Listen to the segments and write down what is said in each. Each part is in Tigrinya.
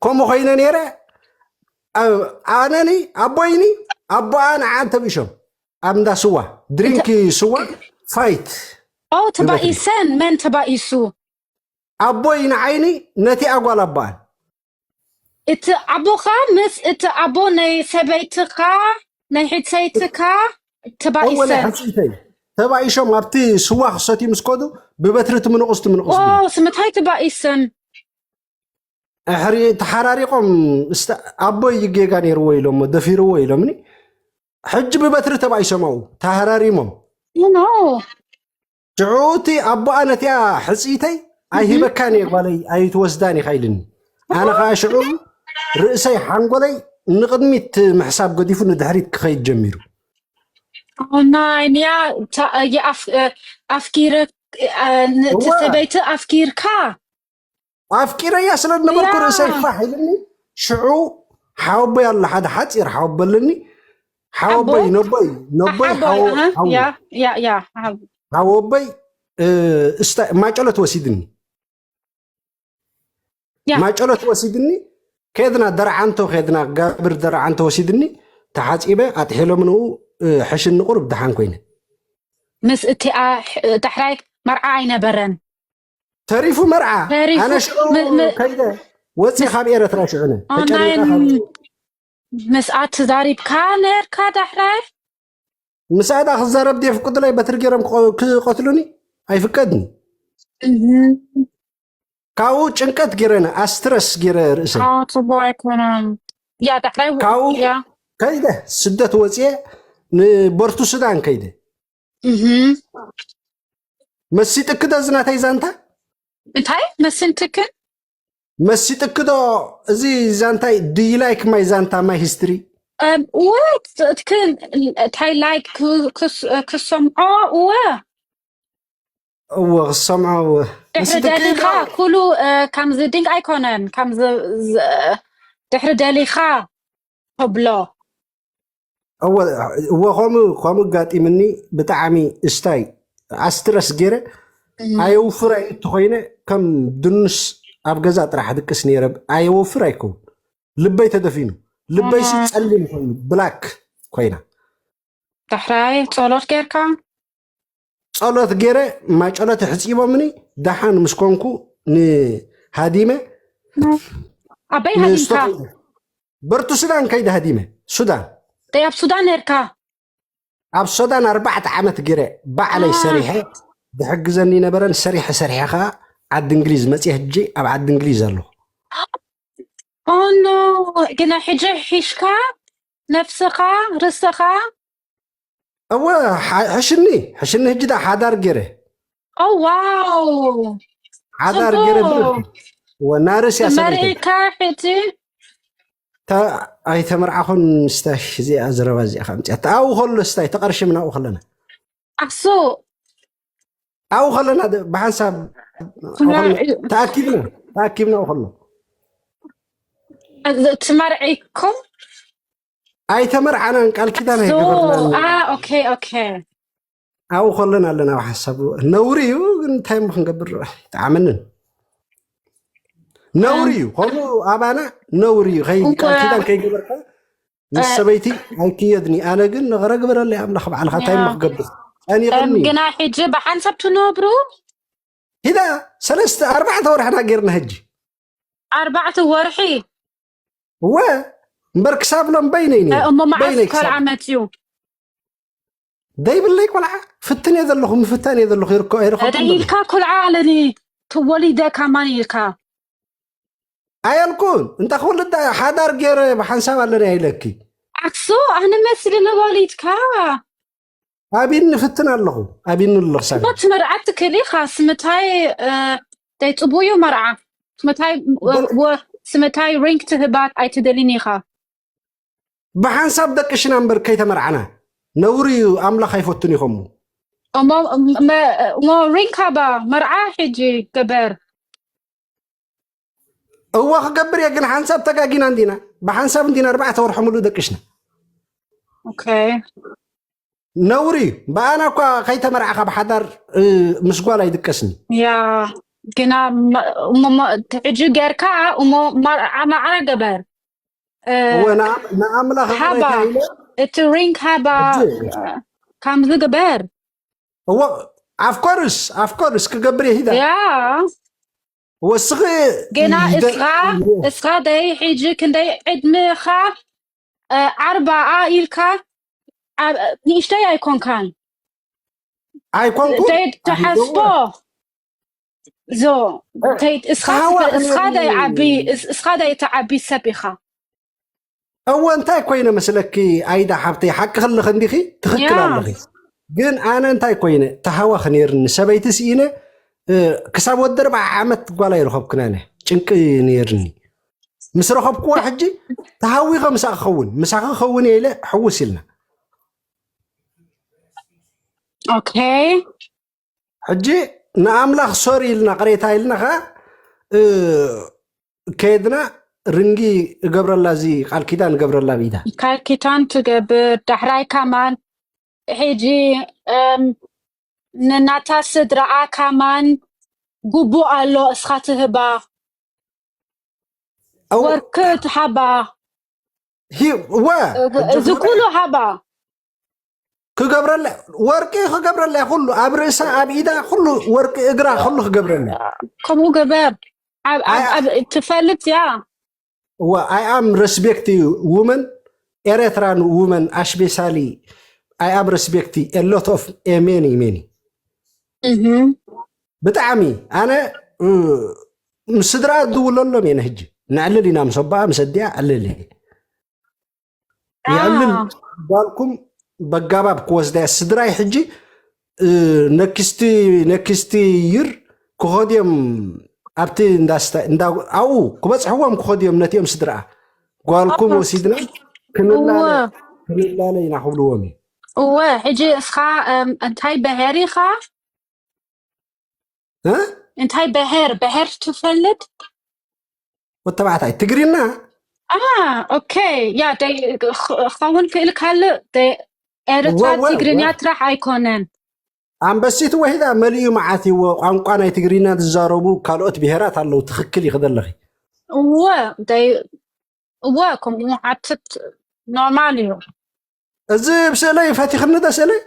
ከምኡ ኮይነ ነይረ። ኣ-፣ ኣነኒ ኣቦይኒ ኣቦኣ ንዓን ተብኢሾም ኣብ እንዳ ስዋ ድሪንክ ስዋ ፋይት ኦ ተባኢሰን። መን ተባኢሱ? ኣቦይ ንዓይኒ ነቲ ኣጓል ኣቦኣን እቲ ኣቦኻ ምስ እቲ ኣቦ ናይ ሰበይትኻ ናይ ሕሰይትካ እወ ናይ ተባኢሰን። ሕፅይተይ ተባኢሾም ኣብቲ ስዋ ክሰትዩ ምስ ከዱ ብበትሪ ትምንቑስ ትምንቑስ ኦ ቢሎም ስምታይ ተባኢሰን? ሕሪ ተሓራሪቆም እስተ-፣ ኣቦይ ጌጋ ነይርዎ ኢሎሞ ደፊርዎ ኢሎምኒ። ሕጂ ብበትሪ ተባኢሶም ኣብኡ ተሃራሪሞም። ኖ ሽዑ እቲ ኣቦኣ ነቲኣ ሕፅይተይ ኣይሂበካን እየ ጓለይ ኣይትወስዳን ኢኻ ኢልኒ። ኣነ ከዓ ሽዑ ርእሰይ ሓንጎለይ ንቕድሚት ምሕሳብ ገዲፉ ንድሕሪት ክኸይድ ጀሚሩ። ናይ ንያ ኣፍኪረ እቲ እወ ሰበይቲ ኣፍኪርካ ኣፍቂረያ ስለ ዝነበርኩ ያ ርእሰይ ፋሕ ኢልኒ። ሽዑ ሓወቦይ ኣሎ ሓደ ሓፂር ሓወቦ ኣለኒ። ሓወቦይ ሓቦ ነቦይ ነቦይ ሓቦይ ኣሃ ሓወ ያ ያ ያ ሓብ- ሓወቦይ እ፣ እስታ ማጨሎት ወሲድኒ ያ ማጨሎት ወሲድኒ። ከድና ደርዓንቶ ከድና ጋብር ደርዓንቶ ወሲድኒ። ተሓፂበ ኣጥሒሎ ምንኡ እ፣ ሕሽኒ ቁሩብ ደሓን ኮይነ። ምስ እቲኣ ሕ- ዳሕራይ መርዓ ኣይነበረን ተሪፉ መርዓ ተሪፉ ኣነ ሽዑ ም- ም- ከይደ ወፂ ምስ ካብ ኤረትራ ሽዑነ ኦንላይን ተጨኒቐ ካብ ምስኣ ተዛሪብካ ነርካ ዳሕራይ ምስኣዳ ክዛረብ ድየ ፍቅዱለይ በትሪ ገይሮም ክቆ- ክቐትሉኒ ኣይፍቀድኒ። እህ፣ ካብኡ ጭንቀት ገይረነ ኣስትረስ ገይረ ርእሰይ ኣዎ፣ ጽቡቕ ኣይኮነን። ያ ዳሕራይ ው- ካብኡ ያ ከይደ ስደት ወፅየ ንበርቱ ሱዳን ከይደ እህ፣ መሲጥክዶ እዚ ናተይ ዛንታ እንታይ መስንትክን መሲጥክዶ እዚ ዛንታይ do you like my ዛንታ my history እወ ትክን እንታይ ላይክ ክሰምዖ እወ እወ ክሰምዖ እወ ድሕሪ መሲጥክዶ ደሊኻ ኩሉ ከምዚ ድንቅ ኣይኮነን ከምዚ ድሕሪ ደሊኻ ተብሎ እወ እወ ከምኡ ከምኡ ኣጋጢምኒ ብጣዕሚ እስታይ ኣስትረስ ገይረ ኣየውፍር ኣይእቲ ኮይነ ከም ድኑስ ኣብ ገዛ ጥራሕ ድቅስ ነይረ ኣየወፍር ኣይከውን ልበይ ተደፊኑ ልበይሲ ጸሊም ኮይኑ ብላክ ኮይና ዳሕራይ ጸሎት ጌርካ ጸሎት ገይረ ማጨሎት ሕጺቦምኒ ደሓን ምስ ኮንኩ ንሃዲመ ኣበይ ሃዲምካ በርቱ ሱዳን ከይደ ሃዲመ ሱዳን ደይ ኣብ ሱዳን ነርካ ኣብ ሱዳን ኣርባዕተ ዓመት ገይረ ባዕለይ ሰሪሐ ዝሕግዘኒ ነበረን ሰሪሐ ሰሪሐ ከዓ ዓዲ እንግሊዝ መፅየ ሕጂ ኣብ ዓዲ እንግሊዝ ኣለኹ ኦኖ ግና ሕጂ ሒሽካ ነፍስኻ ርስኻ እወ ሓ- ሕሽኒ ሕሽኒ ሕጂ ዳ ሓዳር ገይረ ኦ ዋው ሓዳር ገይረ ጽቡቅ ብር እወ ናርስ እያ ሰበይተይ መርኢካ ሕጂ ታ ኣይተመርዓኹን ምስታ እዚኣ ዘረባ እዚኣ ከምፅያ ኣብኡ ከሎ ስታይ ተቐርሽም ናብኡ ከለና ኣሱ ኣብኡ ከለና ደ- ብሓንሳብ ትመርዒ ተኣኪብና ተኣኪብና ኣብኡ ከሎ ትመርዒኩም ኣይተመርዓናን ቃል ኪዳን ሶ ኣይገበርናን አ ኦኬ ኦኬ ኣብኡ ከለና ኣለና ኣብ ሓሳብ ነውሪ እዩ ግን እንታይ ሞ ክንገብር ጠዓመንን ነውሪ እዩ ከምኡ ኣባና ነውሪ እዩ ከይ እወ ቃል ኪዳን ከይገበርካ ምስ ሰበይቲ ኣይክየድኒ ኣነ ግን ንኸረግበረለይ ኣምላኽ ባዕልኻ እንታይ ሞ ክገብር ጨኒቕኒ እዩ ግና ሕጂ ብሓንሳብ ትነብሩ ሂዳ ሰለስተ ኣርባዕተ ወርሕና ጌርና ሕጂ ኣርባዕተ ወርሒ እወ እምበር ክሳብ ሎም በይነይ ነይረ እሞ መዓስ በይነይ ኮልዓ ክሳብ መፅዩ ደይብለይ ቆልዓ ፍትን እየ ዘለኹ ምፍታን እየ ዘለኹ ይርኮ ኣይረኸብኩ ደይልካ ኮልዓ ኣለኒ ትወሊደ ካማን ኢልካ ኣየልኩን እንተ ክወልድ ሓዳር ገይረ ብሓንሳብ ኣለና ኢለኪ ኣክሱ ኣነ መስሊ ንወሊድካ ኣቢኒ ፍትን ኣለኹ ኣቢኒ ኣሎ ክሳብ እሞ ትመርዓ ትክእል ኢኻ ስምታይ ደይ ፅቡዩ መርዓ ስምታይ ወ- ስምታይ ሪንግ ትህባት ኣይትደልን ኢኻ ብሓንሳብ ደቂ ሽና እምበር ከይተመርዓና ነውሪ እዩ ኣምላኽ ኣይፈቱን ይኸሙ እሞ መ- እሞ ሪንግ ካባ መርዓ ሕጂ ገበር እወ ክገብር እየ ግን ሓንሳብ ተጋጊና እንዲና ብሓንሳብ እንዲና ኣርባዕተ ወርሒ ሙሉእ ደቂ ሽና ኦኬ ነውሪ እዩ ብኣና እኳ ከይተመርዓኻ ብሓዳር እ፣ ምስ ጓል ኣይድቀስኒ ያ ግና እሞ ሕጂ ጌርካ እሞ ማዕረ ገበር። እወ ንኣምላኽ ሃባ፣ እቲ ሪንግ ሃባ። ከምዚ ግበር። እወ ኣፍኮርስ ኣፍኮርስ ክገብር የሂዳ። ያ ወስኺ ግና እስኻ እስኻ ደይ ሕጂ ክንደይ ዕድሜኻ? ኣርባዓ ኢልካ ንእሽተይ ኣይኮንካን። ኣይኮንኩ ተሓስቦ ዞ እስኻ ደይ ዓቢ እስኻ ደይ ተዓቢ ሰብ ኢኻ። እወ እንታይ ኮይነ መስለኪ? ኣይዳ ሓብተይ ሓቂ ከለኺ እንዲኺ ትኽክል ኣለኺ። ግን ኣነ እንታይ ኮይነ ተሃዋኺ ነይርኒ ሰበይቲ ስኢነ ክሳብ ወዲ ኣርባዓ ዓመት ጓል ኣይረኸብኩን ኣነ ጭንቂ ነይርኒ። ምስ ረኸብኩዋ ሕጂ ተሃዊኸ ምሳኺ ክኸውን ምሳኺ ክኸውን እየ ኢለ ሕውስ ኢልና። ኦኬ ሕጂ ንኣምላኽ ሶሪ ኢልና ቅሬታ ኢልና ኸዓ ከየድና ርንጊ እገብረላ እዚ ቃል ኪዳን እገብረላ ብኢዳ። ቃል ኪዳን ትገብር ዳሕራይ ከማን ሕጂ ንናታ ስድራኣ ከማን ግቡእ ኣሎ እስኻ ትህባ። ወርቂ ትሃባ። እወ እዚ ኩሉ ሃባ። ክገብረላ ወርቂ ክገብረላ ኩሉ ኣብ ርእሳ ኣብ ኢዳ ኩሉ ወርቂ እግራ ኩሉ ክገብረላ። ከምኡ ገበር። ትፈልጥ ያ እወ I am respect you women Eritrean women especially I am respect a lot of many many ብጣዕሚ ኣነ ምስ ስድራ እድውለሎም እየ። ሕጂ ነዕልል ኢና ምስ ኣቦኣ ምስ ኣዲኣ ዕልል እየ። የዕልል ጓልኩም በጋባብ ክወስዳ እያ። ስድራይ ሕጂ ነክስቲ ነክስቲ ይር ክኸድዮም ኣብቲ እንዳስታ እንዳ ኣብኡ ክበፅሕዎም ክኸድዮም ነቲኦም ስድራኣ ጓልኩም ወሲድና ክንላለ ክንላለ ኢና ክብልዎም እዩ። እወ ሕጂ እስኻ እንታይ ብሄር ኢኻ? እንታይ ብሄር ብሄር ትፈልጥ? ወተባዕታይ ትግርኛ ኦኬ ያ ክኸውን ክእል ካልእ ኤርትራ ትግርኛ ጥራሕ ኣይኮነን። ኣንበሲት ወሒዳ መሊኡ መዓት ይዎ ቋንቋ ናይ ትግርኛ ዝዛረቡ ካልኦት ብሄራት ኣለዉ። ትኽክል ኢኺ ዘለኺ። እወ እወ ከምኡ ሓትት ኖርማል እዩ። እዚ ብስእለይ ፈቲኽኒ ዶ ስእለይ?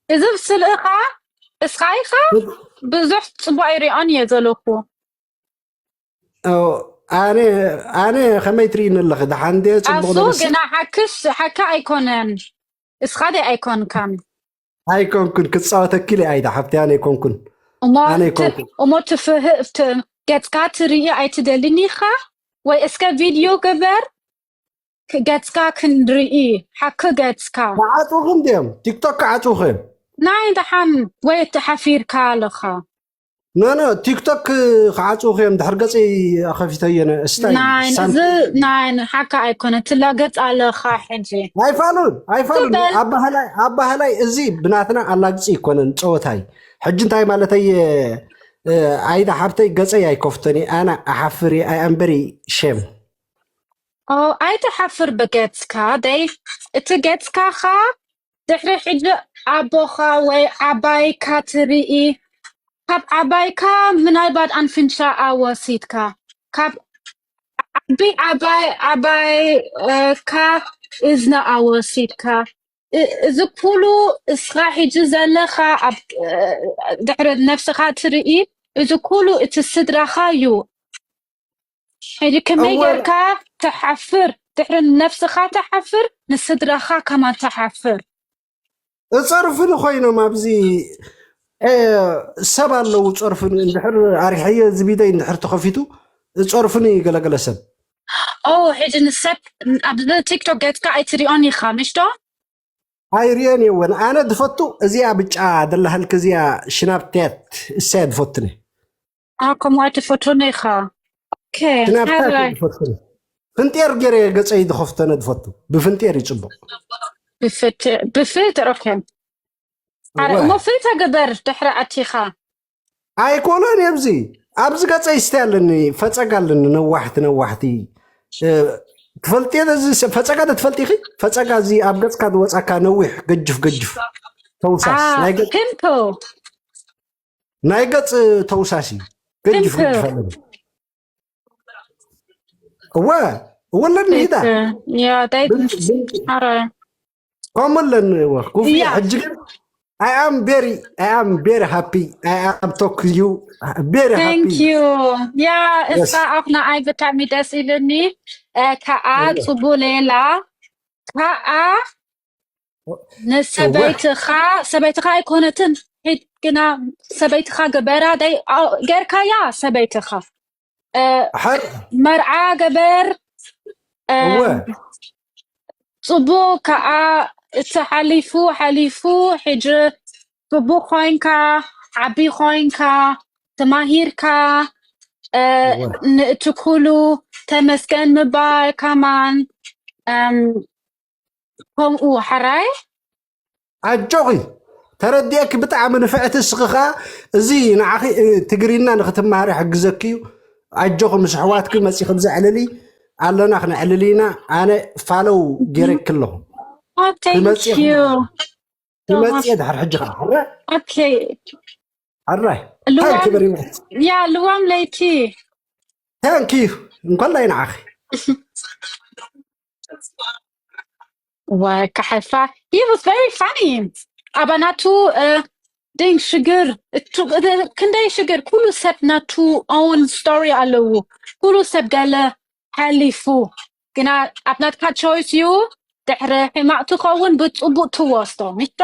እዚ ብስእሊ እኻ እስኻ ኢኻ ብዙሕ ጽቡቕ ኣይሪኦን እየ ዘለኹ። ኣነ ኣነ ከመይ ትርእይኒ ኣለኺ? ደሓን ድየ ጽቡቕ ኣሱ ግና ሓክስ ሓካ ኣይኮነን እስኻ ደ ኣይኮንካን። ኣይኮንኩን ክጻወተኪ ኢለ ኣይዳ ሓብቲ ኣነ ኣይኮንኩን። ኣነ ኣይኮንኩን። እሞ ትፍህ ገጽካ ትርኢ ኣይትደልን ኢኻ ወይ እስከ ቪድዮ ግበር። ገጽካ ክንርኢ ሓኪ ገጽካ። ክዓጽውኺ እንድዮም ቲክቶክ ክዓጽውኺ እዮም። ናይ ደሓን ወይ ተሓፊርካ ኣለኻ። ኖ ኖ ቲክቶክ ክዓጽውኺ እዮም ድሕር ገጸይ ኣኸፊተዮ ነ እስታይ ናይ ሳም- እዚ ናይ ሓካ ኣይኮነ ትላገጽ ኣለኻ ሕጂ። ኣይፋሉን ኣይፋሉን ትበል- ኣባህላይ ኣባህላይ እዚ ብናትና ኣላግጺ ይኮነን ጸወታይ ሕጂ እንታይ ማለተይ እ፣ ኣይዳ ሓብተይ ገጸይ ኣይከፍቶን ኣነ ኣሓፍር ኣይ ኣምበሪ ሼም ኦ ኣይትሓፍር ብገጽካ ደይ እቲ ገጽካኻ ድሕሪ ሕጂ ኣቦኻ ወይ ዓባይካ ትርኢ ካብ ዓባይካ ምናልባት ኣንፍንሻኣ ወሲድካ ካብ ዓቢ ዓባይ ዓባይካ እዝና ኣወሲድካ እዚ ኩሉ እስኻ ሕጂ ዘለኻ ኣብ ድሕሪ ነፍስኻ ትርኢ እዚ ኩሉ እቲ ስድራኻ እዩ። ሕጂ ከመይ ጌርካ ትሓፍር? ድሕሪ ነፍስኻ ትሓፍር፣ ንስድራኻ ከማን ትሓፍር። እጸርፍኒ ኮይኖም ኣብዚ ሰብ ኣለዉ ጸርፍኒ እንድሕር ኣሪሐዮ እዚ ቢደይ እንድሕር ተኸፊቱ እጸርፍኒ ገለገለ ሰብ ኦ ሕጂ ንሰብ ኣብዚ ቲክቶክ ገጽካ ኣይትሪኦን ኢኻ ምሽቶ ኣይርየን የወን ኣነ ዝፈቱ እዚኣ ብጫ ደላህልክ እዚኣ ሽናብቴት እሰያ ዝፈቱኒ ከምኡ ኣይትፈቱን ኢኻ ሽናብቴት ዝፈቱኒ ፍንጤር ገይረ ገፀይ ዝኸፍተነ ዝፈቱ ብፍንጤር ይፅቡቕ ብፍትር ኦኬ እሞ ፍልተ ግበር ድሕሪ ኣቲኻ ኣይኮነን የብዚ ኣብዚ ገፀይ ስተ ኣለኒ ፈፀጋ ኣለኒ ነዋሕቲ ነዋሕቲ ትፈልጥዮ እዚ ፈፀጋ ዶ ትፈልጢ ኢኺ ፈፀጋ እዚ ኣብ ገፅካ ዝወፃካ ነዊሕ ገጅፍ ገጅፍ ተውሳስ ናይ ገፅ ፒምፕል ናይ ገፅ ተውሳስ እዩ ገጅፍ ገጅፍ ኣለኒ። እወ እወ ኣለኒ። ሂዳ ያ ዳይ ብልጭ ብልጭ ኣረ ከምኡ ኣለኒ። እወ ኩፍያ ያ ሕጂ ግን I am very I am very happy. I am talk to you very thank happy. you ያ እሳ Yes. ኣኽና ኣይ ብጣዕሚ ደስ ኢልኒ። እ፣ ከኣ እወ ጽቡ ሌላ ከኣ እወ ንሰበይትኻ ሰበይትኻ ኣይኮነትን ሒድ ግና ሰበይትኻ ገበራ ዳይ ጌርካያ ሰበይትኻ እ፣ ሓር መርዓ ገበር እ፣ እወ ጽቡቅ ከኣ እቲ ሓሊፉ ሓሊፉ ሕጂ ጽቡቅ ኮይንካ ዓቢ ኮይንካ ተማሂርካ እ፣ እወ ንእቲ ኩሉ ተመስገን ምባል ከማን እም፣ ከምኡ ሓራይ ኣጆኺ ተረዲኤኪ ብጣዕሚ ንፍዕቲ። እስኺ ኸዓ እዚ ንዓኺ እ፣ ትግርኛ ንኽትመሃሪ ሕግዘኪ እዩ። ኣጆኺ ምስ ኣሕዋትኪ መፂ ከምዚ ዕልሊ ኣለና ክነዕልል ኢና። ኣነ ፋለው ገይረኪ ኣለኹ። Oh, thank ክመፅእ you so ክመፅእ much. ድሕር ሕጂ ኸዓ ሕረ Okay. ሕራይ ታንኪ ልዋም በሪ መሕት ያ ልዋም ለይቲ ታንኪ እንኳላይ ንዓኺ ወከሐፋ He was very funny. ኣባናቱ ድንግ ሽግር እቱ- ክንደይ ሽግር ኩሉ ሰብ ናቱ own story ኣለዉ። ኩሉ ሰብ ገለ ሓሊፉ ግና ኣብ ናትካ choice እዩ። ድሕሪ ሕማቅ ትኸውን ብጽቡቅ ትወስዶ ሚስቶ